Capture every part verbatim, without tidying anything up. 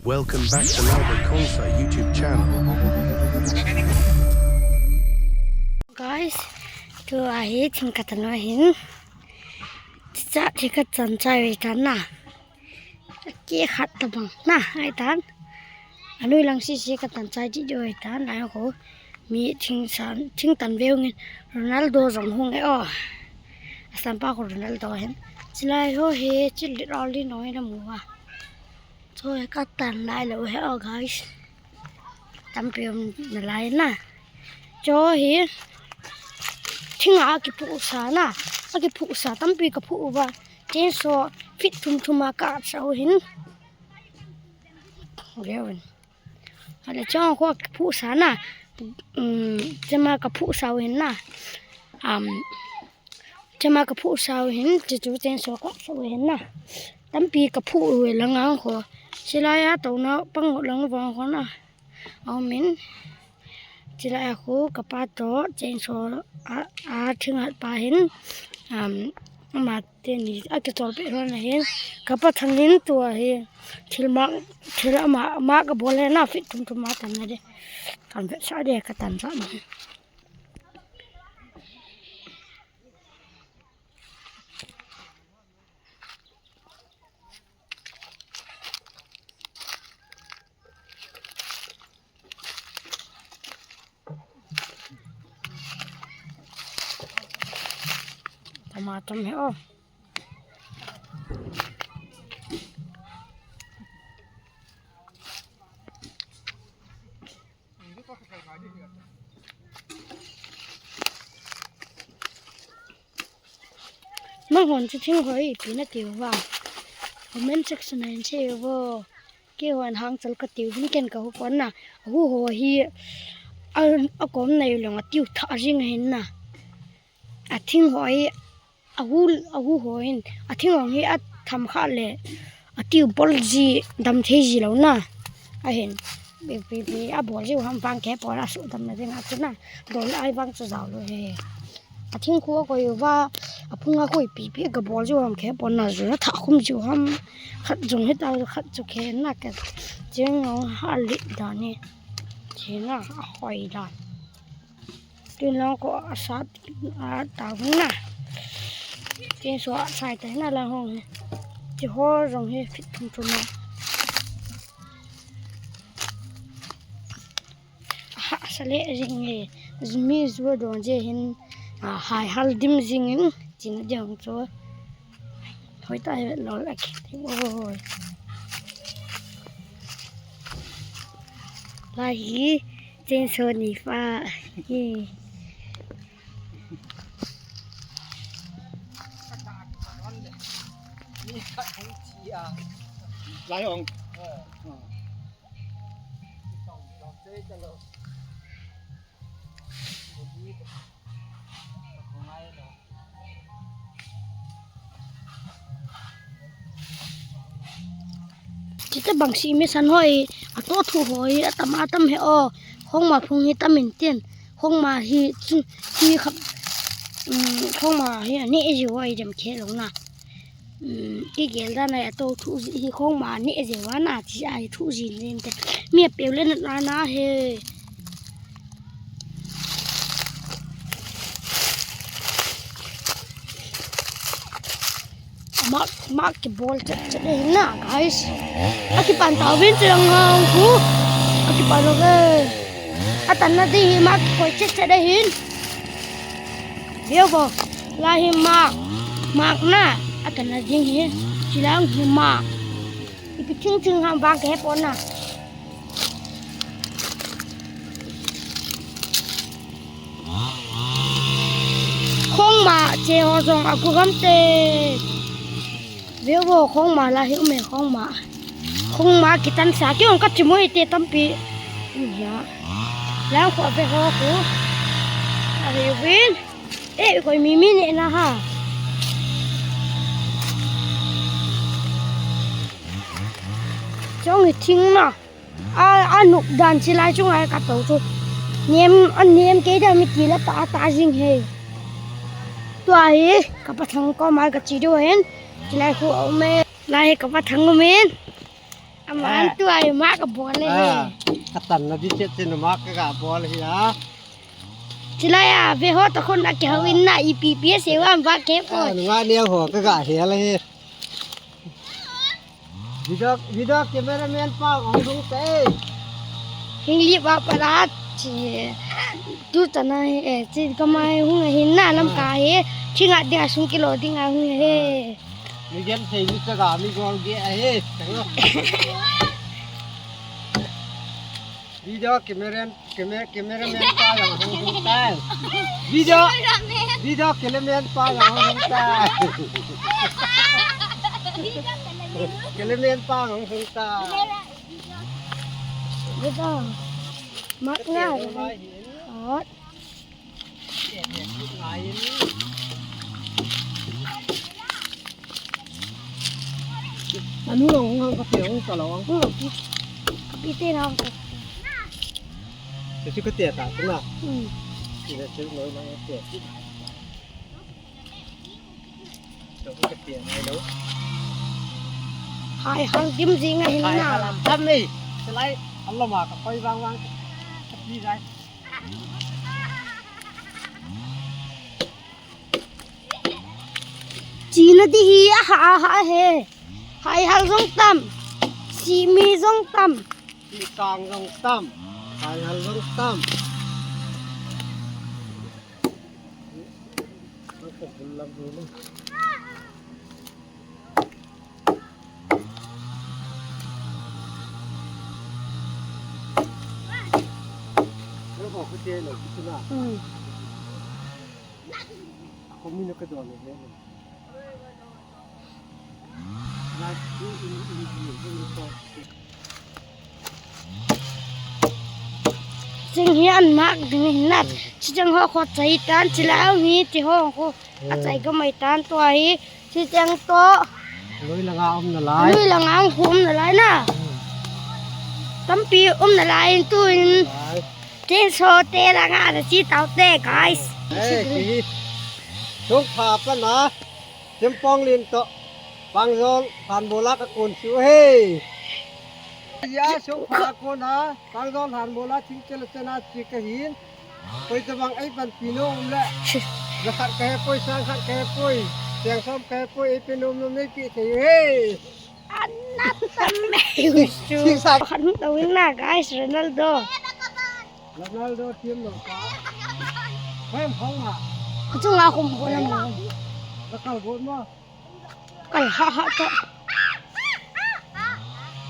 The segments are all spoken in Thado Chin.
Welcome back to Lalbert Khongsa YouTube channel. Guys, tua hi thing katan u ahin. Cha thing katan chai u ahitan na. Kikhat tabang na ahitan. Anoi lang sese katan chai ding u ahitan. Lai ho mi thing san, thing tan veu ngin Ronaldo jong hung e o. Asan pa khu Ronaldo hin. Chilai ho hi chil lit rol li noi na mu a. Choi katan lai lou hi o guys. Tampi um nalai na. Cho hi thinga kiphuh sa na. Akiphuh sa tampi kaphuh uva. Chainsaw feet thum thum a kasah u hin. Veu hin. Ale cho khu kiphuh sa na. Um, chema kaphuh sa u hin na. Um, Chema kaphuh sa u hin, chuchu chainsaw kasah u hin na. Tampi kaphuh u lang ang khu. Chilai a touna pangot lang vang khu na. Aum in. Chilai a khu kapa toh chainsaw a, a thing hat pa hin. Um, ama teni akichol peh lhon ahin. Kapa Thang in tua hi. Thil ma, thil ama, ama kabol hi na feet thum thum a tan na de. Kan vetsah de katan sah na. Tama tam hi o. Mang hon chu thing hoi pi na tiu va. Comment section a hin sei uvo. Kei hon hang chal ka tiu hin ken ka hu pon na. Hu ho hi a, a kom nei long a tiu tha jing hin na. A thing hoi a hu, a hu hoi in a thing hong hi a tham kha le. A tiu bol ji dam thei ji lou na. Ahin. Bi, bi, bi, a bol ji u ham vang kei pon a su dam na ding a chu na. Dol ai vang chu jao lou he. A thing khu a koi uva, a phung a koi pi pi ka bol ji u ham kei pon na ju na tha khum ji u ham. Khat jong hi ta khat chu kei na ka. Cheng ngong ha li da ni. Cheng a hoi da. Tin lang ko a sat a ta vun na. Tin so a sai ta na lang hong. Ti ho jong hi feet thum thum na. Ha sa le jing he. Jimi ju don je hin. A hai hal dim jing in. Chin jong cho. Hoi ta he lol a ki. Oi. Lai hi. Chainsaw ni fa. Hi. Lai hong. Chita bang si mi san hoi, a to thu hoi, a tam a tam he o, khong ma phung hi tam in tin, khong ma hi, hi khap, um, khong ma hi, a ne ji hoi dem khe lo na. Um, ki gel da na a to thu ji hi khong ma ne ji wa na, chi a hi thu ji nin te. Mi a peu le na na he. Mak, mak kibol chet chet ahi na, guys. Akipan tauvin chulang hung khu. Akipan uve. Atan na ding hi mak kikoi chet chet ahin. Veu vo. Lai hi mak. Mak na. Atan na ding hi. Chulang hi mak. Ipi thing thing ham vang kahe pon na. Khongma che ho jong a ku gam te. Veu vo khongma la hi um e khongma. Khongma kitan sa ki ong ka chi moi te tampi. Um ya. Lang kho ve ho ku. A hi win. E koi mi mi ne na ha. Chong hi thing na. A, a nuk dan chi lai chunga ka to chu. Nem, a nem kei da mi ti la ta, ta jing he. Tua hi, ka pa thang ko mai ka chi do hen. Chi lai khu a um e. Lai hi ka pa thang um in. Aman tua hi ma ka bol le. Ah, ka tan na di chet chet ma ka ga bol hi a. Chilai a ve ho ta khun a ke ho in na ipi pi se wa ba ke ko. Ah, nga ne ho ka ga he la he. Video, video cameraman pa ong sung te. Hing li ba pa la chi. Tu ta na he, chi ka mai hung hin na lam ka he. Chi nga dia sung kilo ding a hung he. Mi gen thei mi chaga mi gol ge ahi. Video cameraman, camera, cameraman pa jong hung hung tai. Video, video cameraman pa jong hung hung tai. Cameraman pa jong hung tai. Video. Mak na. Ot. Anu lang hung hang ka pe hung ka lo ang. Hmm. Ka pe te na hung ka. Te si ka te ta tu na. Hmm. Ti le si lo na te. Te si ka te na lo. Hai hal dim jing a hin na. Hai hal tam ni. Selai Allah ma ka koi bang bang. Ka pi jai. China di hi a ha a ha he. Hai hal jong tam. Simi jong tam. Sisang jong tam. Hai hal jong tam. Hmm. Ching hi an mak ding hin nat. Chi chang ho kho chai tan, chi lau mi ti ho kho. A chai ka mai tan tua hi. Chi chang to. Lui langa um na lai. Lui langa um na lai na. Hmm. Tampi um na lai tu in. Lai. Tin so te langa da chi tau te, guys. Hey, ki. Sung pha pa na. Simpong lin to. Pangjol, Thanbola ka kun su he. Ya, sung pha kun ha. Pangjol, Thanbola, ching chela chena chi ka hin. Koi tabang ai pan pino um le. Za khat ka he poi, sang khat ka he poi. Tiang som ka he poi, ai pe nom nom nei pi thei he. Anat me usu. Khan tawin na, guys, Ronaldo. Ronaldo team lo ka. Hoi, hoi ma. Kachunga khum ko na mo. Nakal bol mo. Kal ha ha ta.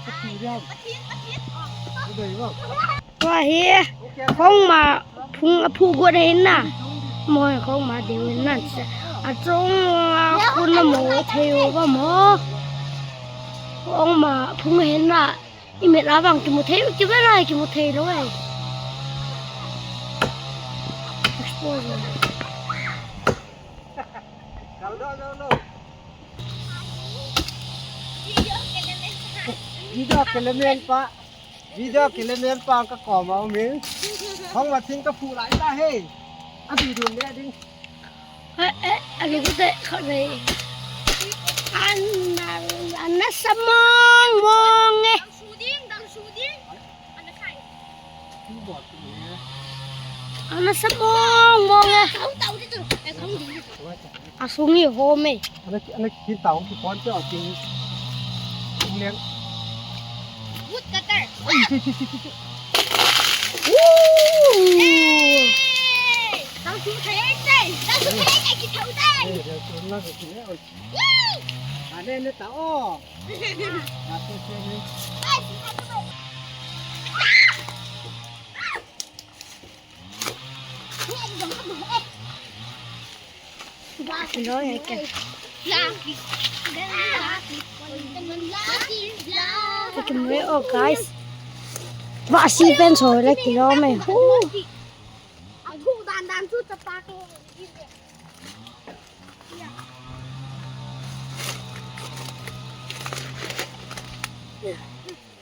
Kati diam. Dei ba. Tua hi khong ma phung a phu go de na. Moi khong ma de na. A chong a khun na mo thei u ba mo. Khong ma phung hen na. I met a bang kimu thei, kimu thei lo ai. Exposure. Video kelemen pa. Video kelemen pa ka koma umin. Hong ma thing ka phu lai ta he. A bi dun ne ding. Eh, eh, a lu te kha ve. An, an na sa mong mong e. Ana sa mong mong e. Asung hi home. Ana ki, ana ki tao ki pon te a ki. Ung leng. Wood cutter. Ai, ti, ti, ti, ti, ti. Woo! Tao su thei te. Tao su thei te ki thau te. Eh, tao su na ki ne. Woo! Ane ne tao. Guys. Ba si pen so le kilo me. Hu.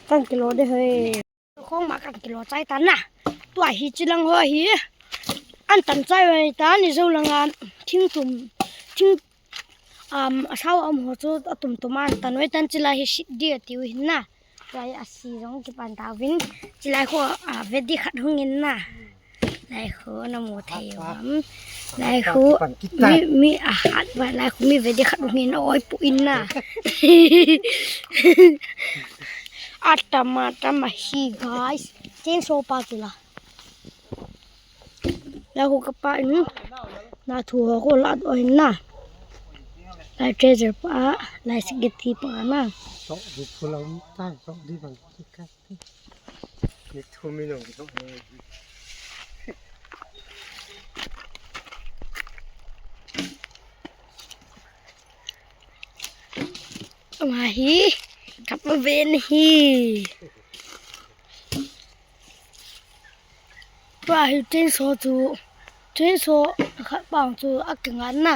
Kan kilo de hoi. Khong ma kan kilo chai tan na. Tua hi chilang ho hi. An tan chai wai tan i zo langa thing tum. Thing, um, a sao um ho chu a tum tum an tan wai tan chila hi sit di a tiu hin na. Lai a si jong kipan tauvin. Chilai khu a vedi khat hung in na. Lai khu na mu thei uvam. Lai khu mi mi a hat vai lai khu mi vedi khat hung in oi pu in na. Atama tama hi guys. Chainsaw pa kila. Lai khu kapa in na thu ho khu la do hin na. Lai treasure pa lai sikiti pa na. Sok di phulang ta sok di bang kika. Ni thu mi nong sok ni. Ama hi kapa ven hi. Tua hi chainsaw chu, chainsaw khat pang chu a kingan na.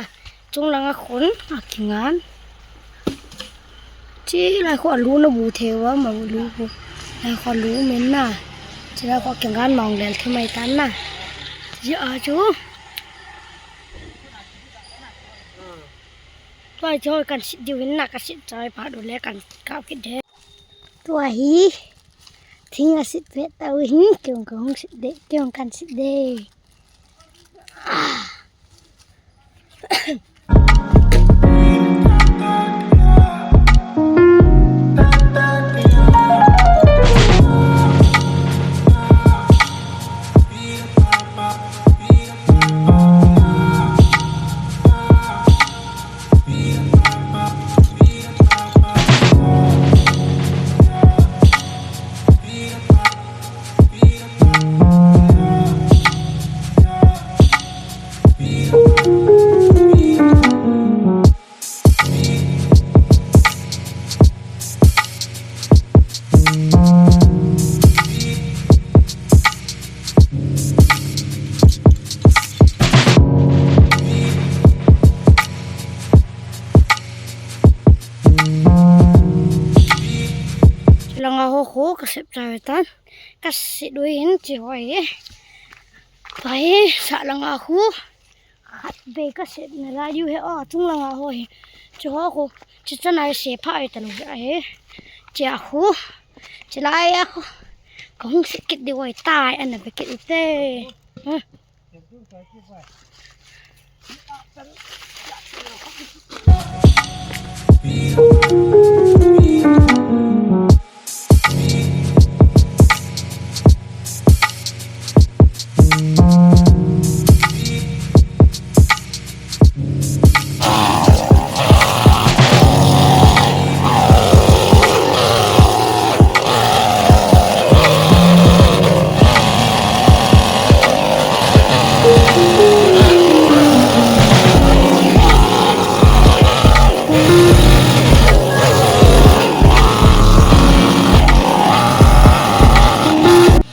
Chung langa khun a kingan. Chilai khu a lu na bu thei uva, ma lu bu. Lai khu a lu men na. Chilai khu a kingan ma hung lel thei mai tan na. Chi a chu. Tua chu kan sit diu hin na, ka sit chai pa du le kan kap kit de. Tua hi. Thing a sit ve tau hin, kei hung ka hung sit de, kei hung kan sit de. Langa ho ho ka sep ta ve tan. Ka sit u hin chi ho hi. Pai sa langa khu. Khat vei ka sep na lai u he o chung langa ho hi. Chi ho khu. Chi chana se pha ai ta lu he. Chi a khu. Chi lai a khu. Ka hung sit kit di wai tai ana ve kit u te. Ha.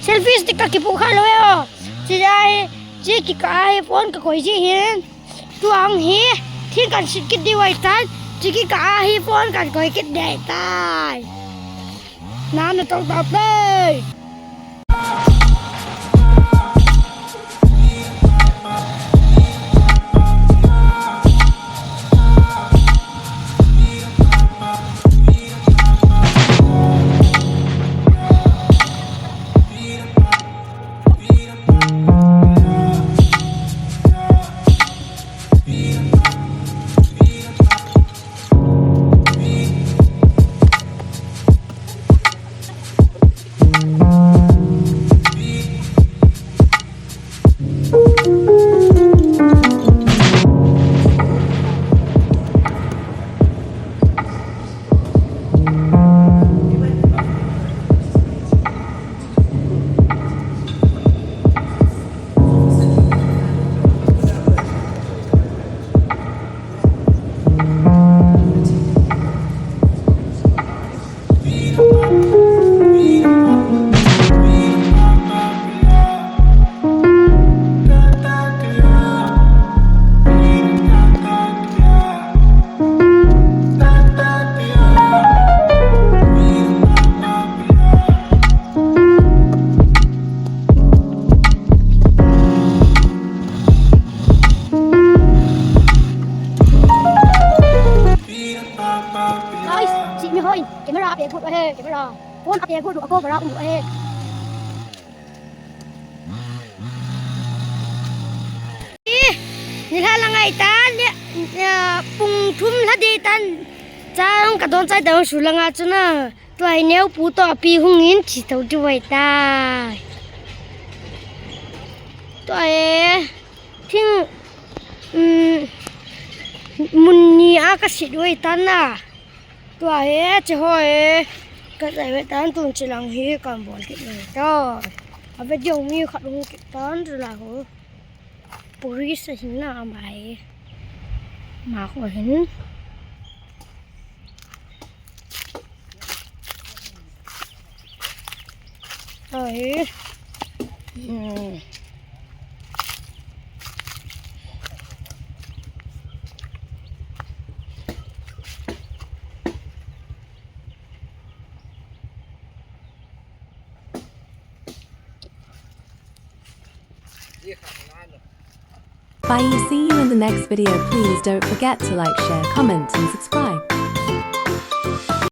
Selfie stick ka kipu kha lo yo. Chi jai, chi kikah a hi phone ka koi ji hin. Tuang hi, thing kan sit kit di wai tan. Chi kikah a hi phone kan koi kit dei tai. Nana tong tong tei. Ape ko du ko bara u e. Ni la la ngai ta ni, pung thum la de tan. Chang ka don chai da su la nga chu na. Tua hi neu pu to pi hung in chi to di wai ta. Tua e thing, um, mun ni a ka sit wai ta na. Tua e che ho e ka chai wai tan tun chi lang hi kan bol ki ni to. A ve jong mi khat hung ki tan chu la ho. Puri sa hin na amai. Ma ko hin. Ai. Hmm. Bye, see you in the next video. Please don't forget to like, share, comment and subscribe.